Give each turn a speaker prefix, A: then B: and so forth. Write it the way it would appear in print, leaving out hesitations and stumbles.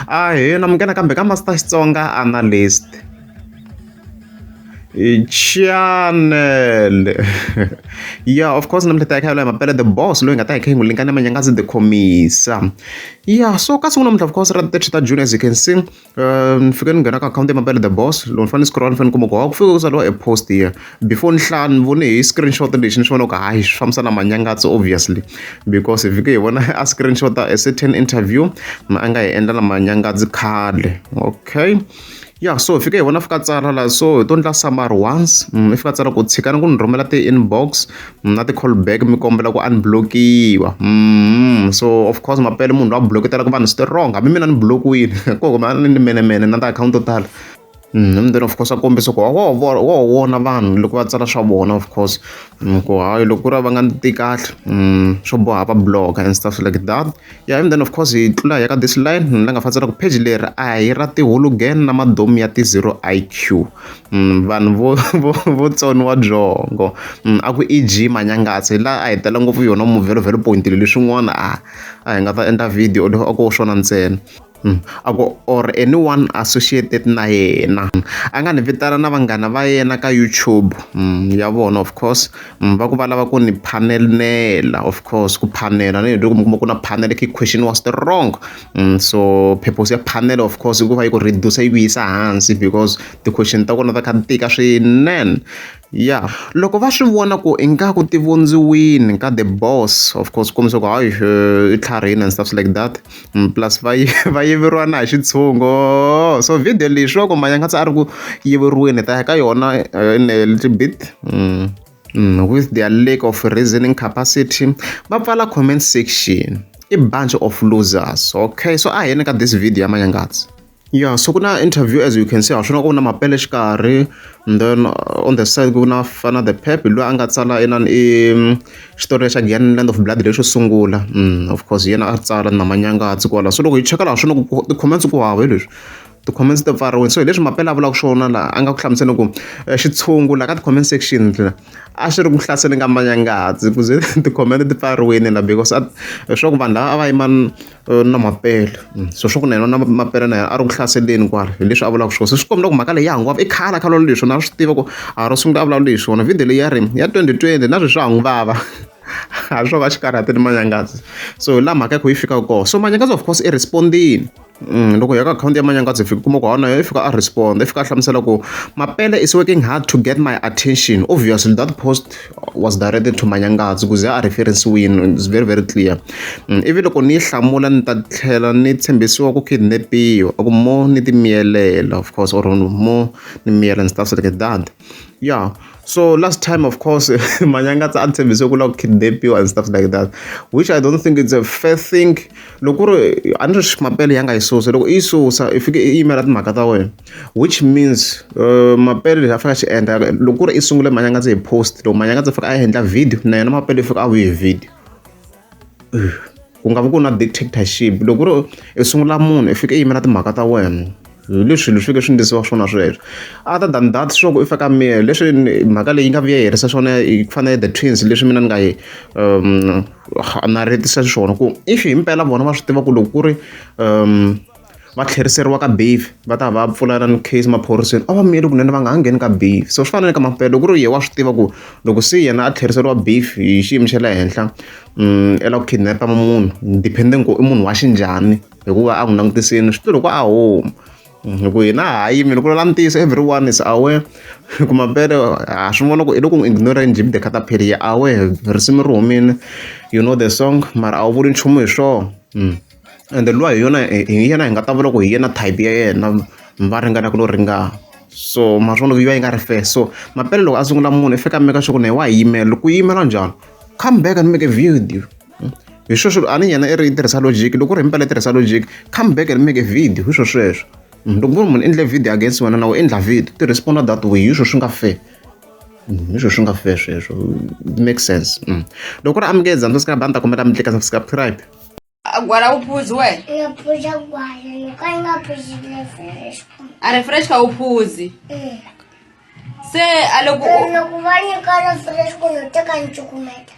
A: Ahee namukela kambe ka Master Xitsonga Analyst channel ya of course namuntlha ta hi kha hi mapele the boss loyi nga ta hi kha hi n'wi linka na manyangazi the khomisa ya so ka siku namuntlha of course ra 30 ta June as you can see Ni fike ni nghena ka akhawunti ya Mapele the boss loko ni fanele ni scroll ni fanele ni kuma ku ku fike ku tsariwa e post here before ni hlaya ni vone hi screenshot lexi ni swi vona ku hayi swi fambisana na manyangatso obviously because hi fike hi vona a screenshot a certain interview a nga yi endla na manyangatsi khale okay ya so hi fike hi vona fika tsala la so hi to ndla summary once i fika tsala ku tshikani ku ni rhumela ti-inbox na ti-call back mi kombela ku unblockiwa so of course mapele munhu loyi a block-etelaka vanhu strong hambi mina ni block-wile ko kuma ni menemene na ti-akhawunti to tala and then of course a kombisa ku wa wo vona vanhu loko va tsala swa vona of course ku hayi loko ku ri va nga ni ti kahle swo boha va block and stuff like that ya and then of course hi tlula hi ya ka this line la nga fa tsala ku page leri a hi ra ti-hooligan na madomu ya ti-zero I_Q vanhu vo vo vo tsoniwa byongo a ku E_G Manyangatsi hi laha a hi tela ngopfu yona muvhelovhelo point leswin'wana a a hi nga ta endla video a ko swona ntsena a ku or anyone associated na yena a nga ni vitana na vanghana va yena ka YouTube ya vona of course va ku va lava ku ni phanelela of course ku phanela ni loko mi kuma ku na phanele key question was the wrong So purpose ya panel of course i ku va yi ku reduce yi ku yisa hansi because ti-question ta kona ta kha ti tika swinene ya loko va swi vona ku ingaku ti vundziwini ka the boss of course kombisa ku hayi i tlharihini and stuff like that plus va va yiveriwa na hi xitshungu so video leyi swi va ku Manyangatsa a ri ku yiveriweni hi ta ya ka yona in a little bit. With their lack of reasoning capacity va pfala comment section i bunch of losers okay so a hi yeni ka this video ya manyangatsi yeah so ku na interview as you can see ha swona ku na mapele xikarhi and then on the side ku na fana the pep loyi a nga tsala inani i xitori xa Giyani Land of Blood lexo sungula of course yena a tsala na manyangatsi kwala so loko hi cheka laha swona ku ti-comments ku hava hi leswi ti-comments ti pfariwile so hi leswi Mapele a vulaka swona laha a nga ku hlamusela ku xitshungu laha ka ti-comment section a xi ri ku hlaseleni ka Manyangadzi ku ze ti-comment ti pfariwile la because a swa ku vanhu lava a va yima na Mapele so swa ku na yena na Mapele na yena a ri ku hlaseleni kwala hi leswi a vulaka swona se swi komba ku mhaka leyi ya ha i khale a kha a leswi na swi tiva ku a ro sungula a vulavula hi swona video leyi ya ri ya 2020 na sweswi swa ha n'wi vava ha swo va xi karhatile Manyangadzi so hi laha mhaka ya kho yi fikaka kona so Manyangadzi of course i respond-ini Loko hi ya ka akhawunti ya Manyangadzi hi fika hi kuma ku hawa na yena i fika a respond i fika a hlamusela ku Mapele is working hard to get my attention obviously that post was directed to Manyangadzi ku ze a reference-wini it's very very clear ivi loko ni yi hlamula ni ta tlhela ni tshembisiwa ku kidnap-iwa a ku mo ni ti miyelela of course or mo ni miyela and stuff like that ya. So last time of course Manyangatsa a tshembise ku lava ku kidnap-iwa and stuff like that which I don't think it's a fair thing loko ku ri a ni ri mapele ya nga yi susa loko i yi susa i fike i yimela timhaka ta wena which means mapele lexi a fanele a xi endla loko ku ri i sungule Manyangatsa hi post loko Manyangatsa a fika a endla video na yena mapele i fika a vuye hi video ku nga vi ku na dictatorship loko ku ri i sungula munhu i fika i yimela timhaka ta wena hi leswi swilo swi fike swi endlisiwa swona sweswo other than that swa ku i fika miyela leswi mhaka leyi nga vuya yi herisa swona ku fana na the twins leswi mina ni nga yi navetisa xiswona ku if himpela vona va swi tiva ku loko ku ri va tlheriseriwa ka beef va ta va pfula na case maphoriseni a va miyeli kunene va nga ha ngheni ka beef so swi fana na ka mampela loko ku ri yena wa swi tiva ku loko se yena a tlheriseriwa beef hi xiyimo xa le henhla i lava ku kidnap munhu depending ku i munhu wa xinjhani hikuva a n'wi langutisile swi tlula ku a huma hi ku hina ha yimi loko la ntiyiso everyone is aware ku mampela ha swi vona ku i le ku n'wi ignore Jim the Caterpillar ya aware risimu ri humile you know the song mara a wu vuli nchumu hi swona ende luwa hi yona hi yena hi nga ta vula ku hi yena type ya yena va ringanaka no ringana so ma swi vona ku yi va yi nga ri fair so mampela loko a sungula munhu i fika a make sure ku na yena wa hi yimela loko u yimela njhani come back and make a video hi sweswo a ni yena i ri yi tirhisa logic loko ku ri himpela i tirhisa logic come back and make a video hi swo sweswo loko ku ri munhu endle video against wena na wena endla video ti respond that way hi swo swi nga fair hi swo swi nga fair sweswo it makes sense loko ku ri amukeza subscribe a ni ta kombela mi tlika subscribe
B: Gwala wu phuzi we
C: Nga phuza gwala loko a nga phuzi refresh.
B: A refresh ka wu phuzi se a loko
C: Loko va nyika refresh ku no teka ni cukumeta.